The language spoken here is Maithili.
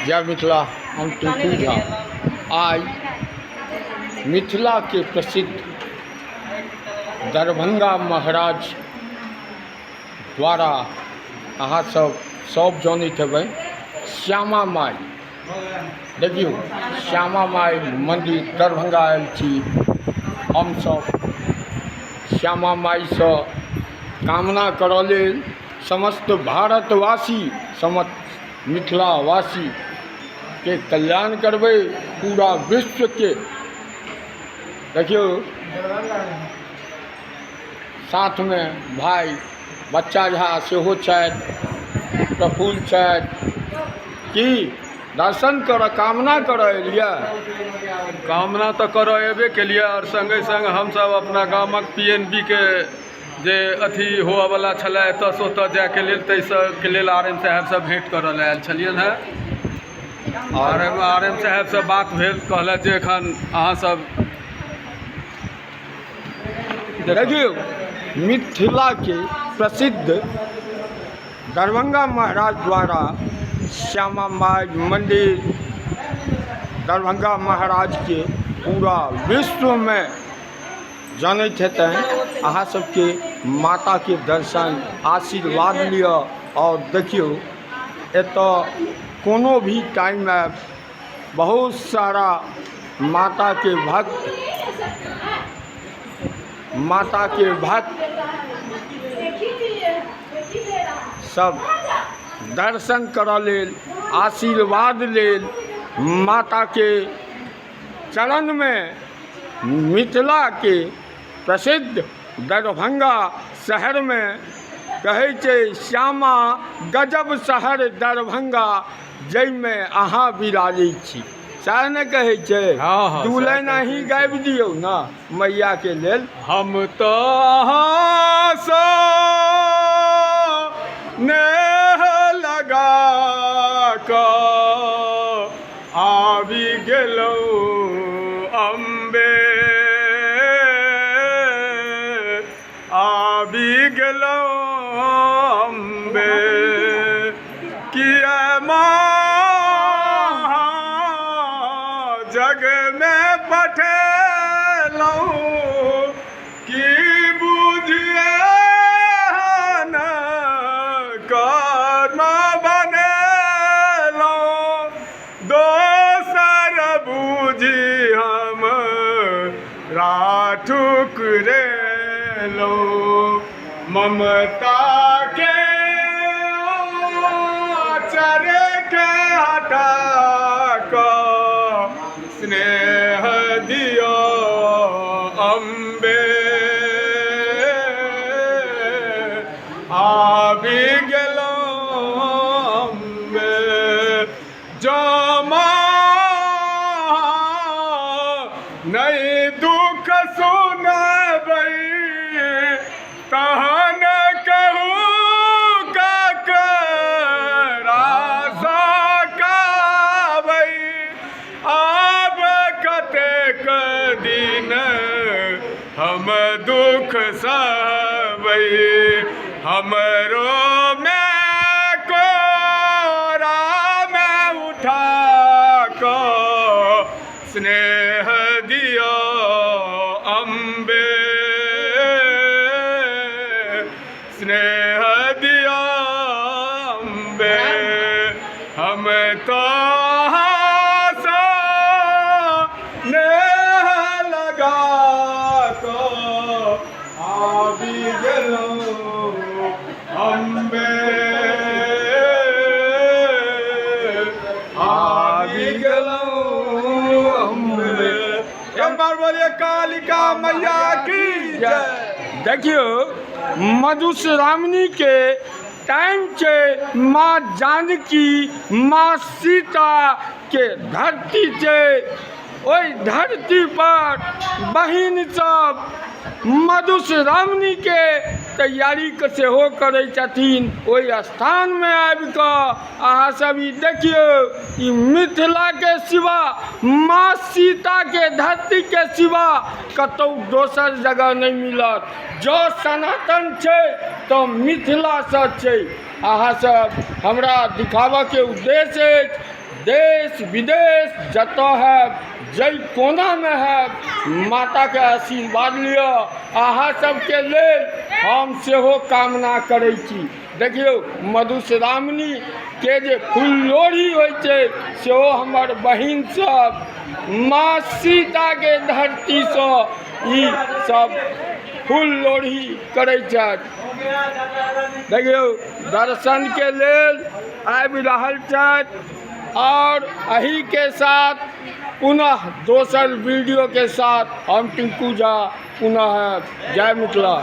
जय मिथिला। हम टिंकू झा आइ मिथिलाके प्रसिद्ध दरभंगा महाराज द्वारा अहाँ सब सब जनैत हेबै श्यामा माइ। देखियौ, श्यामा माइ मन्दिर दरभंगा आयल छी हमसब श्यामा माइसँ कामना करऽ लेल। समस्त भारतवासी, समस्त मिथिलावासीके कल्याण करबै, पूरा विश्वके। देखियौ, साथमे भाइ बच्चा झा सेहो छथि, प्रफुल्ल छथि। की दर्शन करऽ, कामना करऽ एलियै? कामना तऽ करऽ एबे केलियै आओर सङ्गे सङ्ग हमसभ अपना गामक पी एन बी के जे अथी होअवला छलै एतऽसँ ओतऽ जाइके लेल, ताहि सबके लेल आर एम साहेबसँ भेँट करऽ लए आयल छलियनि हेँ। आर एम साहेबसँ बात भेल, कहलथि जे एखन अहाँ सब। देखियौ, मिथिलाके प्रसिद्ध दरभंगा महाराज द्वारा श्यामा माइ मन्दिर दरभंगा महाराजके पूरा विश्वमे जनैत हेतनि। अहाँ सबके माताके दर्शन आशीर्वाद लिअ। आओर देखियौ, एतऽ कोनो भी टाइममे बहुत सारा माताके भक्त, माताके भक्त सब दर्शन करऽ लेल, आशीर्वाद लेल माताके चरणमे मिथिलाके प्रसिद्ध दरभंगा शहरमे कहै छै श्यामा गजब शहर दरभंगा, जाहिमे अहाँ बिराजै छी। सएह ने कहै छै? हँ। दू सएह लाइन कहै अहीं छै। गाबि दियौ ने मैयाके लेल। हम तऽ अहाँसँ नेह लगा कऽ आबि गेलहुँ अम्बे, आबि गेलहुँ अम्बे। किया माँ जगमे पठेलहुँ, की बुझिए न कर्म बनेलहुँ, दोसर बुझी हम ठुकरेलहुँ। ममता के आचर के हटा कऽ स्नेह दियौ अम्बे, आबि गेलहुँ अम्बे। जमा नहि दुख सुनबै तहन कहू ककरा सकाबै। आब कतेक दिन हम दुख सहबै, हमरो मे कोरामे उठा कऽ स्नेह दियौ अम्बे, स्नेह दियौ अम्बे। हम तऽ अहाँसँ नेह लगा कऽ आबि गेलहुँ अम्बे, आबि गेलहुँ अम्बे। एक बार बोलिए कालिका मैया की जय। देखियौ, मधुश्रावणीके टाइम छै, माँ जानकी, माँ सीताके धरती छै। ओहि धरती पर बहिन सब मधुश्रावणीके तैयारी सेहो करै छथिन। ओहि स्थानमे आबि कऽ अहाँ सब ई देखियौ, ई मिथिलाके सिवा, माँ सीताके धरतीके सिवा कतहु दोसर जगह नहि मिलत। जँ सनातन छै तऽ मिथिलासँ छै। अहाँ सब हमरा दिखाबऽके उद्देश्य अछि। देश विदेश जतऽ हैब, जाहि कोनामे हैब, माताके आशीर्वाद लिअ। अहाँ सबके लेल हम सेहो कामना करै छी। देखियौ, मधुश्रावणीके जे फुललोढ़ी होइ छै, सेहो हमर बहिन सब माँ सीताके धरतीसँ ई सब फूल लोढ़ी करै छथि। देखियौ, दर्शनके लेल आबि रहल छथि। आओर एहिके साथ पुनः दोसर वीडियोके साथ हम टिंकू झा पुनः आयब। जय मिथिला।